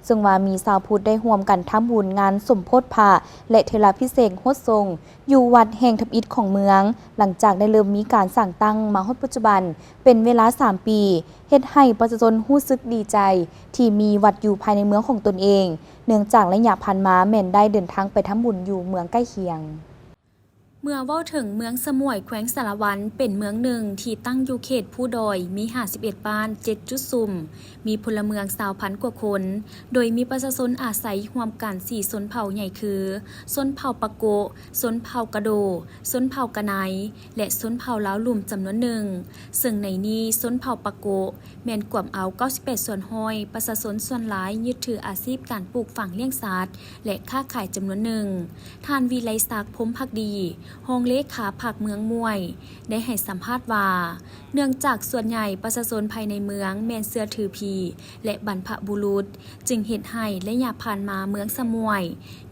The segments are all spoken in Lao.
ເຊິ່ງວ່າມີຊາວພຸດໄດ້ຮ່ວມກັນທຳບຸນງານສົມໂພດພະ ແລະ ເຖລາພິເສກຫົດສົງ ຢູ່ວັດແຫ່ງທຳອິດຂອງເມືອງ. ຫຼັງຈາກໄດ້ເລີ່ມມີການສ້າງຕັ້ງມາຮອດປັດຈຸບັນ ເປັນເວລາສາມປີ ເຮັດໃຫ້ປະຊາຊົນຮູ້ສຶກດີໃຈທີ່ມີວັດຢູ່ພາຍໃນເມືອງຂອງຕົນເອງ, ເນື່ອງຈາກໄລຍະຜ່ານມາແມ່ນໄດ້ເດີນທາງໄປທຳບຸນຢູ່ເມືອງໃກ້ຄຽງ. ເມື່ອເວົ້າເຖິງເມືອງສະໝວຍ ແຂວງສາລະວັນ ເປັນເມືອງໜຶ່ງທີ່ຕັ້ງຢູ່ເຂດພູດອຍ, ມີຫ້າສິບເອັດບ້ານ, ເຈັດຈຸດຊຸມ, ມີພົນລະເມືອງຊາວພັນກວ່າຄົນ, ໂດຍມີປະຊາຊົນອາໄສຮ່ວມກັນສີ່ຊົນເຜົ່າໃຫຍ່ຄື ຊົນເຜົ່າປາໂກະ, ຊົນເຜົ່າກະໂດ, ຊົນເຜົ່າກະໄນ ແລະ ຊົນເຜົ່າລາວລຸ່ມຈຳນວນໜຶ່ງ, ເຊິ່ງໃນນີ້ຊົນເຜົ່າປາໂກະ ແມ່ນກວມເອົາເກົ້າສິບແປດສ່ວນຮ້ອຍ, ປະຊາຊົນສ່ວນຫຼາຍຍຶດຖືອາຊີບການປູກຝັງລ້ຽງສັດ ແລະ ຄ້າຂາຍຈຳນວນໜຶ່ງ. ທ່ານ ວິໄລສັກ ພົມພັກດີ, ຮອງເລຂາພັກເມືອງໝວຍ ໄດ້ໃຫ້ສຳພາດວ່າ ເນື່ອງຈາກສ່ວນໃຫຍ່ປະຊາຊົນພາຍໃນເມືອງແມ່ນເຊື່ອຖືຜີ ແລະ ບັນພະບຸລຸດ, ຈຶ່ງເຮັດໃຫ້ໄລຍະຜ່ານມາເມືອງສະໝວຍ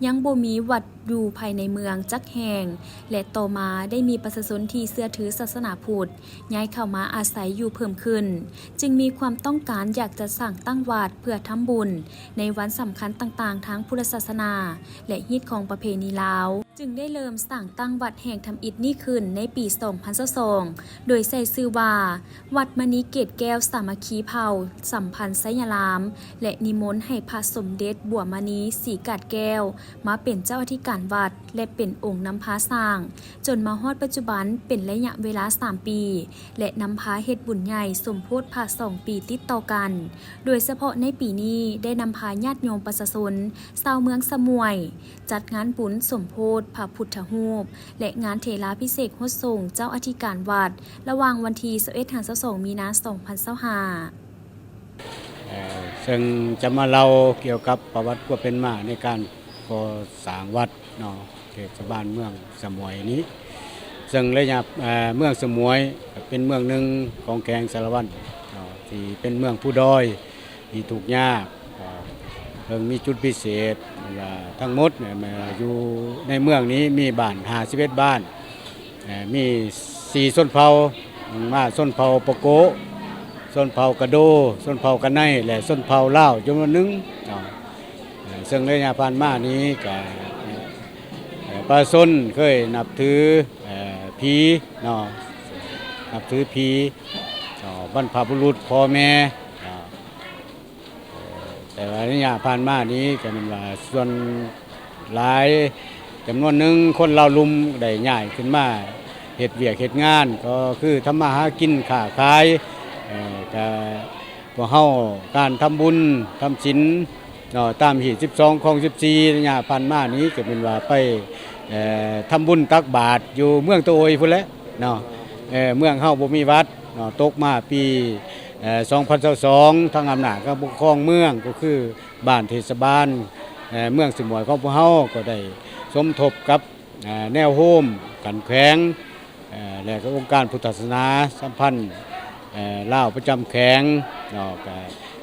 ຍັງບໍ່ມີວັດຢູ່ພາຍໃນເມືອງຈັກແຫ່ງ ແລະ ຕໍ່ມາໄດ້ມີປະຊາຊົນທີ່ເຊື່ອຖືສາສະໜາພຸດ ຍ້າຍເຂົ້າມາອາໄສຢູ່ເພີ່ມຂຶ້ນ, ຈຶ່ງມີຄວາມຕ້ອງການຢາກຈະສ້າງຕັ້ງວັດເພື່ອທຳບຸນໃນວັນສຳຄັນຕ່າງໆທາງພຸດທະສາສະໜາ ແລະ ຮີດຄອງປະເພນີລາວ, ຈຶ່ງໄດ້ເລີ່ມສ້າງຕັ້ງວັດແຫ່ງທຳອິດນີ້ຂຶ້ນໃນປີສອງພັນຊາວສອງ ໂດຍໃສ່ຊື່ວ່າ ວັດມະນີເກດແກ້ວສາມັກຄີເຜົ່າສຳພັນໄຊຍະລາມ ແລະ ນິມົນໃຫ້ພະສົມເດັດບົວມະນີ ສີກາດແກ້ວ ມາເປັນເຈົ້າອະທິການວັດ ແລະ ເປັນອົງນຳພາສ້າງ ຈົນມາຮອດປັດຈຸບັນເປັນໄລຍະເວລາສາມປີ ແລະ ນຳພາເຮັດບຸນໃຫຍ່ສົມໂພດພະສອງປີຕິດຕໍ່ກັນ, ໂດຍສະເພາະໃນປີນີ້ໄດ້ນຳພາຍາດໂຍມປະຊາຊົນຊາວເມືອງສະໝວຍ ຈັດງານບຸນສົມໂພດພະພຸດທະຮູບ ແລະ ງານເຖລາພິເສກຫົດສົງເຈົ້າອະທິການວັດ ລະຫວ່າງວັນທີຊາວເອັດຫາຊາວສອງມີນາສອງພັນຊາວຫ້າ. ເຊິ່ງຈະມາເລົ່າກ່ຽວກັບປະຫວັດຄວາມເປັນມາໃນການກໍ່ສ້າງວັດເນາະ ເທດສະບານເມືອງສະໝວຍນີ້ ເຊິ່ງໄລຍະ ເອີ ເມືອງສະໝວຍເປັນເມືອງໜຶ່ງຂອງແຂວງສາລະວັນເນາະ ທີ່ເປັນເມືອງພູດອຍ ທີ່ທຸກຍາກ ເຊິ່ງມີຈຸດພິເສດວ່າທັງໝົດແມ່ນວ່າຢູ່ໃນເມືອງນີ້ມີບ້ານຫ້າສິບເອັດບ້ານ ເອີ ມີສີ່ຊົນເຜົ່າ ມາຊົນເຜົ່າປາໂກະ, ຊົນເຜົ່າກະໂດ, ຊົນເຜົ່າກະໄນ ແລະ ຊົນເຜົ່າລາວຈຳນວນໜຶ່ງເນາະ. ເຊິ່ງໄລຍະຜ່ານມານີ້ກະ ເອີ ປະຊາຊົນເຄີຍນັບຖື ເອີ ຜີເນາະ ນັບຖືຜີ ເອີ ບັນພະບຸລຸດພໍ່ແມ່ເນາະ. ເອີ ແຕ່ວ່າໄລຍະຜ່ານມານີ້ກະແມ່ນວ່າສ່ວນຫຼາຍຈຳນວນໜຶ່ງຄົນລາວລຸ່ມໄດ້ຍ້າຍຂຶ້ນມາເຮັດວຽກເຮັດງານ ກໍຄືທຳມາຫາກິນຄ້າຂາຍ ເອີ ກະພວກເຮົາການທຳບຸນທຳສິນເນາະ ຕາມຮີດສິບສອງ ຄອງສິບສີ່ ໄລຍະຜ່ານມານີ້ກະແມ່ນວ່າໄປ ເອີ ທຳບຸນຕັກບາດຢູ່ເມືອງຕະໂອຍພຸ້ນແຫຼະເນາະ. ເອີ ເມືອງເຮົາບໍ່ມີວັດເນາະ ຕົກມາປີ ເອີ ສອງພັນຊາວສອງ ທາງອຳນາດການປົກຄອງເມືອງ ກໍຄືບ້ານເທດສະບານ ເອີ ເມືອງສະໝວຍຂອງພວກເຮົາ ກໍໄດ້ສົມທົບກັບ ເອີ ແນວໂຮມຂັ້ນແຂວງ ເອີ ແລະ ກໍອົງການພຸດທະສາສະໜາສຳພັນ ເອີ ລາວປະຈຳແຂວງເນາະ ກໍ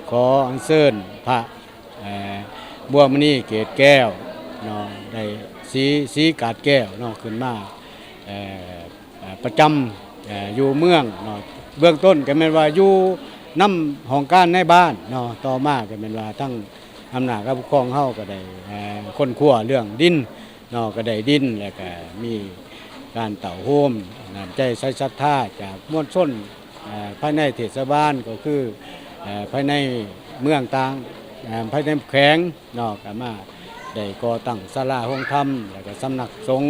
ຂໍອັນເຊີນພະ ເອີ ບົວມະນີເກດແກ້ວເນາະ ໄດ້ສີ ສີກາດແກ້ວເນາະ ຂຶ້ນມາ ເອີ ເອີ ປະຈຳ ເອີ ຢູ່ເມືອງເນາະ. ເບື້ອງຕົ້ນກໍແມ່ນວ່າຢູ່ນຳຫ້ອງການນາຍບ້ານເນາະ, ຕໍ່ມາກໍແມ່ນວ່າທາງອຳນາດການປົກຄອງເຮົາກໍໄດ້ ເອີ ຄົ້ນຄວ້າເລື່ອງດິນເນາະ, ກໍໄດ້ດິນ ແລ້ວກໍມີການເຕົ້າໂຮມນ້ຳໃຈໃສສັດທາຈາກມວນຊົນ ເອີ ພາຍໃນເທດສະບານ ກໍຄື ເອີ ພາຍໃນເມືອງຕ່າງ ເອີ ພາຍໃນແຂວງເນາະ ກໍມາໄດ້ກໍ່ຕັ້ງສາລາໂຮງທຳ ແລ້ວກໍສຳນັກສົງ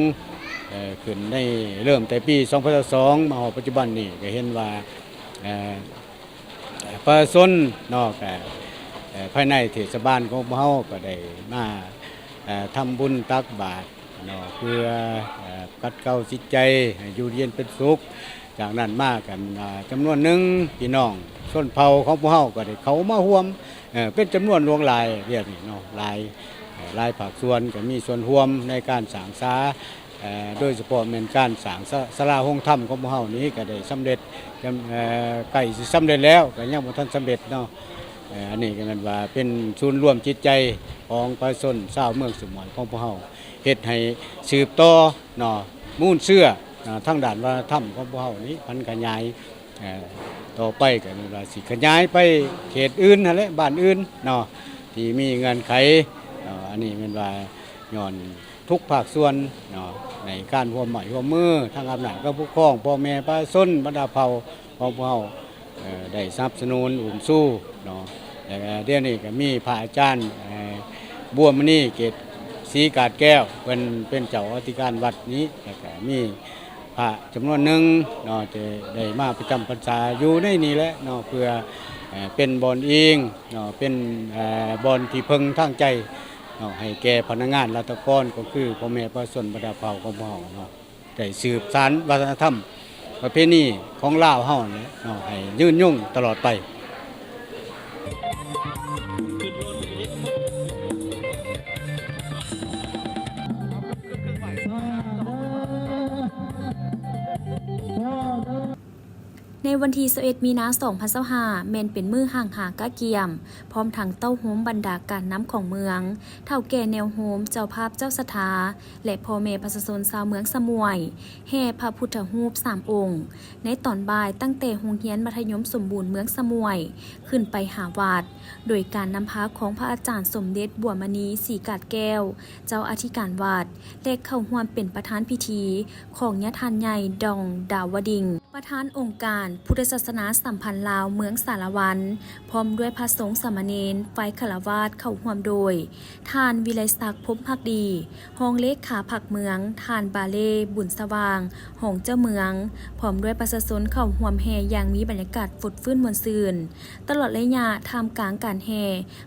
ເອີ ຂຶ້ນໃນ ເລີ່ມແຕ່ປີສອງພັນຊາວສອງ ມາຮອດປັດຈຸບັນນີ້ ກໍເຫັນວ່າ ເອີ ປະຊາຊົນເນາະ ກໍ ເອີ ພາຍໃນເທດສະບານຂອງພວກເຮົາກໍໄດ້ມາ ເອີ ທຳບຸນຕັກບາດ ເນາະ ເພື່ອ ເອີ ຂັດເກົາຈິດໃຈໃຫ້ຢູ່ເຢັນເປັນສຸກ. ຈາກນັ້ນມາກັນ ເອີ ຈຳນວນໜຶ່ງ ພີ່ນ້ອງຊົນເຜົ່າຂອງພວກເຮົາກໍໄດ້ເຂົ້າມາຮ່ວມ ເອີ ເປັນຈຳນວນຫຼວງຫຼາຍດຽວນີ້ເນາະ, ຫຼາຍ ເອີ ຫຼາຍພາກສ່ວນກໍມີສ່ວນຮ່ວມໃນການສ້າງສາ ເອີ ໂດຍສະເພາະແມ່ນການສ້າງສາ ສາລາໂຮງທຳຂອງພວກເຮົານີ້ກໍໄດ້ສຳເລັດ ຈຳ ເອີ ໃກ້ຊິສຳເລັດແລ້ວ ກໍຍັງບໍ່ທັນສຳເລັດເນາະ. ເອີ ອັນນີ້ກໍແມ່ນວ່າເປັນສູນລວມຈິດໃຈຂອງປະຊາຊົນຊາວເມືອງສະໝວຍຂອງພວກເຮົາ ເຮັດໃຫ້ສືບຕໍ່ເນາະ ມູນເຊື້ອເນາະ ທາງດ້ານວັດທະນະທຳຂອງພວກເຮົານີ້ ພັນຂະຫຍາຍ ເອີ ຕໍ່ໄປກໍແມ່ນວ່າຊິຂະຫຍາຍໄປເຂດອື່ນຫັ້ນແຫຼະ ບ້ານອື່ນເນາະ ທີ່ມີເງື່ອນໄຂເນາະ ອັນນີ້ແມ່ນວ່າຍ້ອນທຸກພາກສ່ວນເນາະ ໃນການຮ່ວມໄມ້ຮ່ວມມື ທັງອຳນາດການປົກຄອງ, ພໍ່ແມ່ປະຊາຊົນ, ບັນດາເຜົ່າຂອງພວກເຮົາ ເອີ ໄດ້ສະໜັບສະໜູນອຸ້ມຊູເນາະ. ແລ້ວກໍດຽວນີ້ກໍມີພະອາຈານ ເອີ ບົວມະນີ ເກດສີກາດແກ້ວ ເພິ່ນເປັນເຈົ້າອະທິການວັດນີ້ ແລ້ວກໍມີ ພະຈຳນວນໜຶ່ງເນາະ ຈະໄດ້ມາປະຈຳພັນສາຢູ່ໃນນີ້ແຫຼະເນາະ ເພື່ອ ເອີ ເປັນບ່ອນອີງເນາະ ເປັນ ເອີ ບ່ອນທີ່ເພິ່ງທາງໃຈເນາະ ໃຫ້ແກ່ພະນັກງານລັດຖະກອນ ກໍຄືພໍ່ແມ່ປະຊາຊົນບັນດາເຜົ່າຂອງພວກເຮົາເນາະ ໄດ້ສືບສານວັດທະນະທຳປະເພນີຂອງລາວເຮົານີ້ເນາະ ໃຫ້ຍືນຍົງຕະຫຼອດໄປ. ໃນວັນທີຊາວເອັດ ມີນາ ສອງພັນຊາວຫ້າ ແມ່ນເປັນມື້ຫ້າງຫາກະກຽມ ພ້ອມທັງເຕົ້າໂຮມບັນດາການນຳຂອງເມືອງ, ເຖົ້າແກ່ແນວໂຮມ, ເຈົ້າພາບເຈົ້າສັດທາ ແລະ ພໍ່ແມ່ປະຊາຊົນຊາວເມືອງສະໝວຍ ແຫ່ພະພຸດທະຮູບສາມອົງ ໃນຕອນບ່າຍ ຕັ້ງແຕ່ໂຮງຮຽນມັດທະຍົມສົມບູນເມືອງສະໝວຍ ຂຶ້ນໄປຫາວັດ ໂດຍການນຳພາຂອງພະອາຈານສົມເດັດ ບົວມະນີ ສີກາດແກ້ວ ເຈົ້າອະທິການວັດ ແລະ ເຂົ້າຮ່ວມເປັນປະທານພິທີຂອງຍາທ່ານໃຫຍ່ ດອງ ດາວະດິງ ປະທານອົງການພຸດທະສາສະໜາສຳພັນລາວເມືອງສາລະວັນ ພ້ອມດ້ວຍພະສົງສາມະເນນ ຝ່າຍຄາລະວາດ ເຂົ້າຮ່ວມໂດຍ ທ່ານ ວິໄລສັກ ພົມພັກດີ ຮອງເລຂາພັກເມືອງ, ທ່ານ ບາເລ ບຸນສະຫວ່າງ ຮອງເຈົ້າເມືອງ ພ້ອມດ້ວຍປະຊາຊົນເຂົ້າຮ່ວມແຫ່ຢ່າງມີບັນຍາກາດຟົດຟື້ນມ່ວນຊື່ນ ຕະຫຼອດໄລຍະທ່າມກາງການແຫ່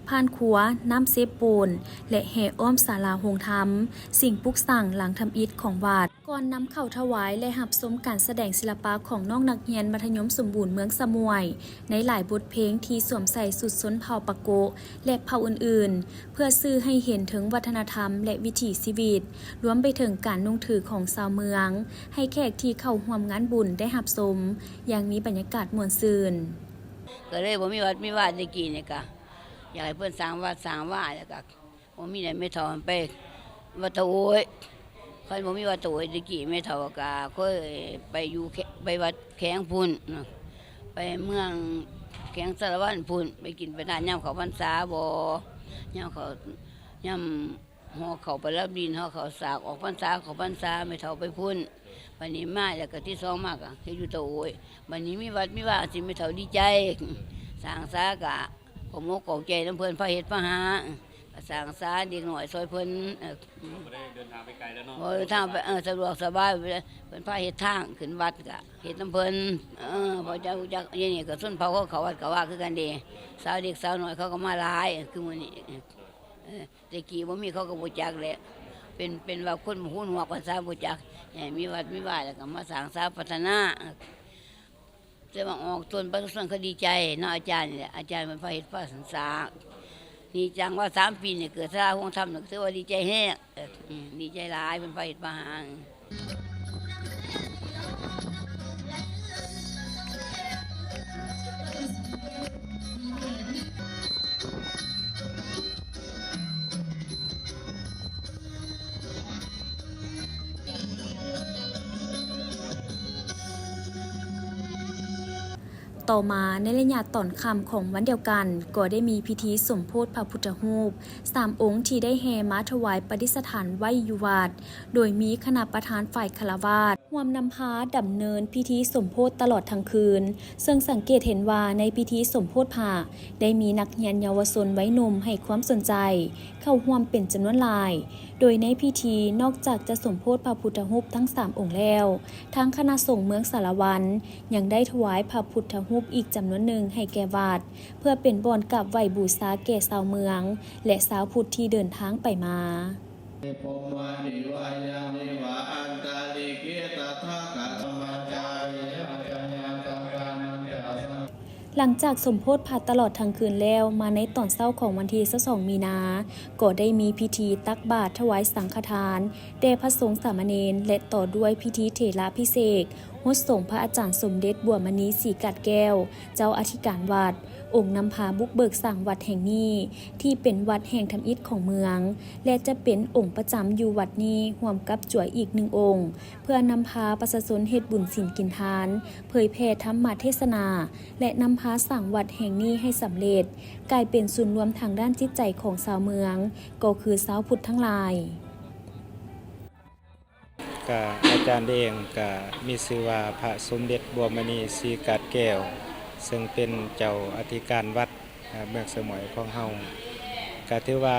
ຜ່ານຂົວນ້ຳເຊໂປນ ແລະ ແຫ່ອ້ອມສາລາໂຮງທຳ ສິ່ງປຸກສ້າງຫຼັງທຳອິດຂອງວັດ. ກ່ອນນຳເຂົ້າຖວາຍ ແລະ ຮັບຊົມການສະແດງສິລະປະຂອງນ້ອງນັກຮຽນມັດທະຍົມສົມບູນເມືອງສະໝວຍ ໃນຫຼາຍບົດເພງທີ່ສວມໃສ່ຊຸດຊົນເຜົ່າປາໂກະ ແລະ ເຜົ່າອື່ນໆ ເພື່ອສື່ໃຫ້ເຫັນເຖິງວັດທະນະທຳ ແລະ ວິຖີຊີວິດ, ລວມໄປເຖິງການນຸ່ງຖືຂອງຊາວເມືອງ, ໃຫ້ແຂກທີ່ເຂົ້າຮ່ວມງານບຸນໄດ້ຮັບຊົມຢ່າງມີບັນຍາກາດມ່ວນຊື່ນ. ກໍເລີຍບໍ່ມີວັດມີວາ ແຕ່ກີ້ນີ້ກະຢາກໃຫ້ເພິ່ນສ້າງວັດສ້າງວາ ແລ້ວກະ ບໍ່ມີແລ້ວ ແມ່ເຖົ້າໄປວັດຕະໂອຍ. ຄັນບໍ່ມີວັດຕະໂອຍ ແຕ່ກີ້ແມ່ເຖົ້າກໍເຄີຍໄປຢູ່ແຂ ໄປວັດແຂງພຸ້ນ ໄປເມືອງແຂງສາລະວັນພຸ້ນ ໄປກິນໄປທານຍາມເຂົ້າພັນສາບໍ ຍາມເຂົ້າ ຍາມຫໍ່ເຂົ້າປະດັບດິນ ຫໍ່ເຂົ້າສາກອອກພັນສາ ເຂົ້າພັນສາ ແມ່ເຖົ້າໄປພຸ້ນ. ບັດນີ້ມາແລ້ວກໍທີສອງມາກໍເຮັດຢູ່ຕະໂອຍ. ບັດນີ້ມີວັດມີວາ ຊິແມ່ເຖົ້າດີໃຈ ສ້າງສາກະ ຂອບອົກຂອບໃຈນຳເພິ່ນ ພາເຮັດພາຫາ ກະສ້າງສາເດັກນ້ອຍຊ່ອຍເພິ່ນ. ເອີ ບໍ່ໄດ້ເດີນທາງໄປໄກແລ້ວເນາະ ບໍ່ເດີນທາງໄປ ເອີ ສະດວກສະບາຍ ເພິ່ນພາເຮັດທາງຂຶ້ນວັດກະເຮັດນຳເພິ່ນ. ເອີ ເພາະເຈົ້າຮູ້ຈັກ ດຽວນີ້ກະຊົນເຜົ່າເຂົາເຂົ້າວັດເຂົ້າວາຄືກັນເດ ສາວເດັກສາວນ້ອຍເຂົາກໍມາຫຼາຍ ຄືມື້ນີ້. ເອີ ແຕ່ກີ້ບໍ່ມີເຂົາກໍບໍ່ຈັກແຫຼະ ເປັນ ເປັນວ່າຄົນຫູໜວກພາສາບໍ່ຈັກ. ໃຫ້ມີວັດມີວາ ແລ້ວກໍມາສ້າງສາພັດທະນາ ແຕ່ວ່າອອກຕົນປະຊາຊົນເຂົາດີໃຈເນາະ ອາຈານນີ້ແຫຼະ ອາຈານເພິ່ນພາເຮັດພາສ້າງ. ນີ້ຈັ່ງວ່າສາມປີນີ້ເກີດສາລາໂຮງທຳນີ້ ກໍຖືວ່າດີໃຈແຮງ ເອີ ດີໃຈຫຼາຍ ເພິ່ນພາເຮັດພາຫາ. ຕໍ່ມາໃນໄລຍະຕອນຄ່ຳຂອງວັນດຽວກັນ ກໍໄດ້ມີພິທີສົມໂພດພະພຸດທະຮູບສາມອົງ ທີ່ໄດ້ແຫ່ມາຖວາຍປະດິດສະຖານໄວ້ຢູ່ວັດ ໂດຍມີຄະນະປະທານຝ່າຍຄາລະວາດ ຮ່ວມນຳພາດຳເນີນພິທີສົມໂພດຕະຫຼອດທັງຄືນ, ເຊິ່ງສັງເກດເຫັນວ່າໃນພິທີສົມໂພດພະ ໄດ້ມີນັກຮຽນເຍົາວະຊົນໄວໜຸ່ມໃຫ້ຄວາມສົນໃຈເຂົ້າຮ່ວມເປັນຈຳນວນຫຼາຍ, ໂດຍໃນພິທີນອກຈາກຈະສົມໂພດພະພຸດທະຮູບທັງສາມອົງແລ້ວ, ທາງຄະນະສົງເມືອງສາລະວັນ ຍັງໄດ້ຖວາຍພະພຸດທະຮູບອີກຈຳນວນໜຶ່ງໃຫ້ແກ່ວັດ ເພື່ອເປັນບ່ອນກາບໄຫວ້ບູຊາແກ່ຊາວເມືອງ ແລະ ຊາວພຸດທີ່ເດີນທາງໄປມາ. ຫຼັງຈາກສົມໂພດພະຕະຫຼອດທັງຄືນແລ້ວ, ມາໃນຕອນເຊົ້າຂອງວັນທີຊາວສອງ ມີນາ, ກໍໄດ້ມີພິທີຕັກບາດຖວາຍສັງຄະທານແດ່ພະສົງສາມະເນນ ແລະ ຕໍ່ດ້ວຍພິທີເຖລະພິເສກ ຫົດສົງພະອາຈານສົມເດັດ ບົວມະນີ ສີກາດແກ້ວ ເຈົ້າອະທິການວັດ, ອົງນຳພາບຸກເບີກສ້າງວັດແຫ່ງນີ້ ທີ່ເປັນວັດແຫ່ງທຳອິດຂອງເມືອງ ແລະ ຈະເປັນອົງປະຈຳຢູ່ວັດນີ້ ຮ່ວມກັບຈວຍອີກໜຶ່ງອົງ ເພື່ອນຳພາປະຊາຊົນເຮັດບຸນສິນກິນທານ, ເຜີຍແຜ່ທຳມະເທດສະໜາ ແລະ ນຳພາສ້າງວັດແຫ່ງນີ້ໃຫ້ສຳເລັດ, ກາຍເປັນສູນລວມທາງດ້ານຈິດໃຈຂອງຊາວເມືອງ, ກໍຄືຊາວພຸດທັງຫຼາຍ. ກະອາຈານເອງກະມີຊື່ວ່າພະສົມເດັດບົວມະນີ ສີກາດແກ້ວ ເຊິ່ງເປັນເຈົ້າອະທິການວັດ ເອີ ເມືອງສະໝວຍຂອງເຮົາ ກະຖືວ່າ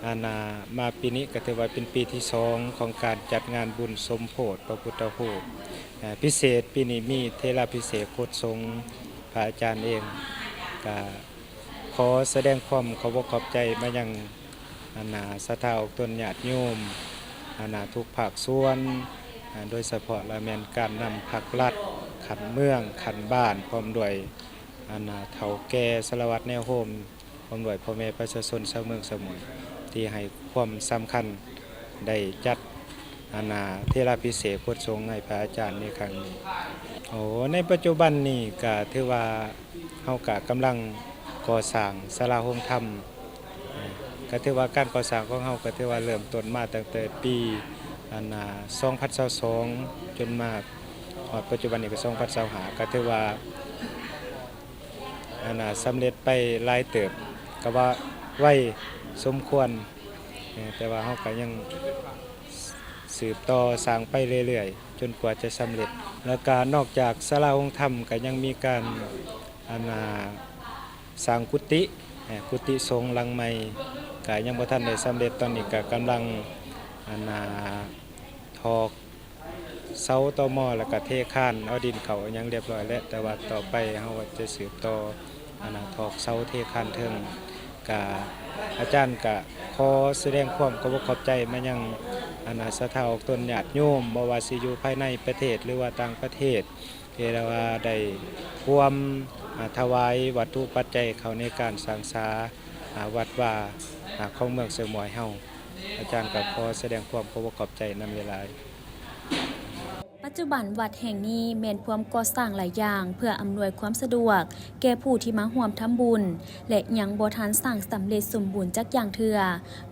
ອັນນ່າ ມາປີນີ້ກະຖືວ່າເປັນປີທີສອງຂອງການຈັດງານບຸນສົມໂພດພະພຸດທະຮູບ ເອີ ພິເສດປີນີ້ມີເທລາພິເສກໂຄດສົງ ພະອາຈານເອງກະ ຂໍສະແດງຄວາມຂອບອົກຂອບໃຈມາຍັງ ອັນນ່າ ສັດທາອອກຕົນຍາດໂຍມ ອັນນ່າ ທຸກພາກສ່ວນ ອາ ໂດຍສະເພາະລະແມ່ນການນຳພັກລັດ ຂັ້ນເມືອງ ຂັ້ນບ້ານ ພ້ອມດ້ວຍ ອັນນ່າ ເຖົ້າແກ່ ສາລະວັດແນວໂຮມ ພ້ອມດ້ວຍພໍ່ແມ່ປະຊາຊົນຊາວເມືອງສະໝວຍ ທີ່ໃຫ້ຄວາມສຳຄັນ ໄດ້ຈັດ ອັນນ່າ ເທລາພິເສກໂຄດສົງໃຫ້ພະອາຈານໃນຄັ້ງນີ້. ໂອ້ ໃນປັດຈຸບັນນີ້ກະຖືວ່າເຮົາກະກຳລັງກໍ່ສ້າງສາລາໂຮງທຳ ກະຖືວ່າການກໍ່ສ້າງຂອງເຮົາກະຖືວ່າເລີ່ມຕົ້ນມາຕັ້ງແຕ່ປີ ອັນນ່າ ສອງພັນຊາວສອງ ຈົນມາຮອດປັດຈຸບັນນີ້ກະ ສອງພັນຊາວຫ້າ ກະຖືວ່າ ອັນນ່າ ສຳເລັດໄປຫຼາຍເຕີບ ກະວ່າໄວສົມຄວນ ເອີ ແຕ່ວ່າເຮົາກະຍັງ ສືບຕໍ່ສ້າງໄປເລື້ອຍໆ ຈົນກວ່າຈະສຳເລັດ. ແລ້ວກະນອກຈາກສາລາໂຮງທຳ ກະຍັງມີການ ອັນນ່າ ສ້າງກຸຕິ ເອີ ກຸຕິສົງຫຼັງໃໝ່ ກະຍັງບໍ່ທັນໄດ້ສຳເລັດ. ຕອນນີ້ກະກຳລັງ ອັນນ່າ ຖອກເສົາຕໍມໍ ແລ້ວກະເທຄານ ເອົາດິນເຂົ້າເອົາຫຍັງລຽບຮ້ອຍແລ້ວ ແຕ່ວ່າຕໍ່ໄປເຮົາຈະສືບຕໍ່ ອັນນ່າ ຖອກເສົາເທຄານເທິງ. ກະ ອາຈານກະຂໍສະແດງຄວາມຂອບອົກຂອບໃຈມາຍັງ ອັນນ່າ ສັດທາອອກຕົນຍາດໂຍມ ບໍ່ວ່າຊິຢູ່ພາຍໃນປະເທດ ຫຼືວ່າຕ່າງປະເທດ ທີ່ວ່າໄດ້ຮ່ວມ ອາ ຖວາຍວັດຖຸປັດໄຈເຂົ້າໃນການສ້າງສາ ອາ ວັດວາ ອາ ຂອງເມືອງສະໝວຍເຮົາ. ອາຈານກະຂໍສະແດງຄວາມຂອບອົກຂອບໃຈນຳຫຼາຍໆ. ປັດຈຸບັນວັດແຫ່ງນີ້ແມ່ນພວມກໍ່ສ້າງຫຼາຍຢ່າງ ເພື່ອອຳນວຍຄວາມສະດວກແກ່ຜູ້ທີ່ມາຮ່ວມທຳບຸນ ແລະ ຍັງບໍ່ທັນສ້າງສຳເລັດສົມບູນຈັກຢ່າງເທື່ອ,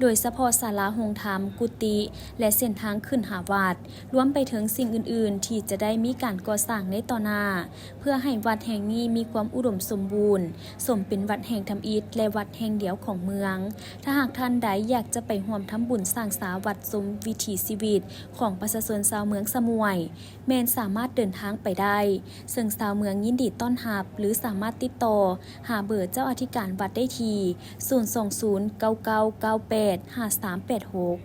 ໂດຍສະເພາະສາລາໂຮງທຳ, ກຸຕິ ແລະ ເສັ້ນທາງຂຶ້ນຫາວັດ, ລວມໄປເຖິງສິ່ງອື່ນໆທີ່ຈະໄດ້ມີການກໍ່ສ້າງໃນຕໍ່ໜ້າ ເພື່ອໃຫ້ວັດແຫ່ງນີ້ມີຄວາມອຸດົມສົມບູນ, ສົມເປັນວັດແຫ່ງທຳອິດ ແລະ ວັດແຫ່ງດຽວຂອງເມືອງ. ຖ້າຫາກທ່ານໃດຢາກຈະໄປຮ່ວມທຳບຸນສ້າງສາວັດ ຊົມວິຖີຊີວິດຂອງປະຊາຊົນຊາວເມືອງສະໝວຍ ແມ່ນສາມາດເດີນທາງໄປໄດ້, ເຊິ່ງຊາວເມືອງຍິນດີຕ້ອນຮັບ ຫຼື ສາມາດຕິດຕໍ່ຫາເບີເຈົ້າອະທິການວັດໄດ້ທີ່ ສູນສອງສູນ ເກົ້າເກົ້າເກົ້າແປດ ຫ້າສາມແປດຫົກ.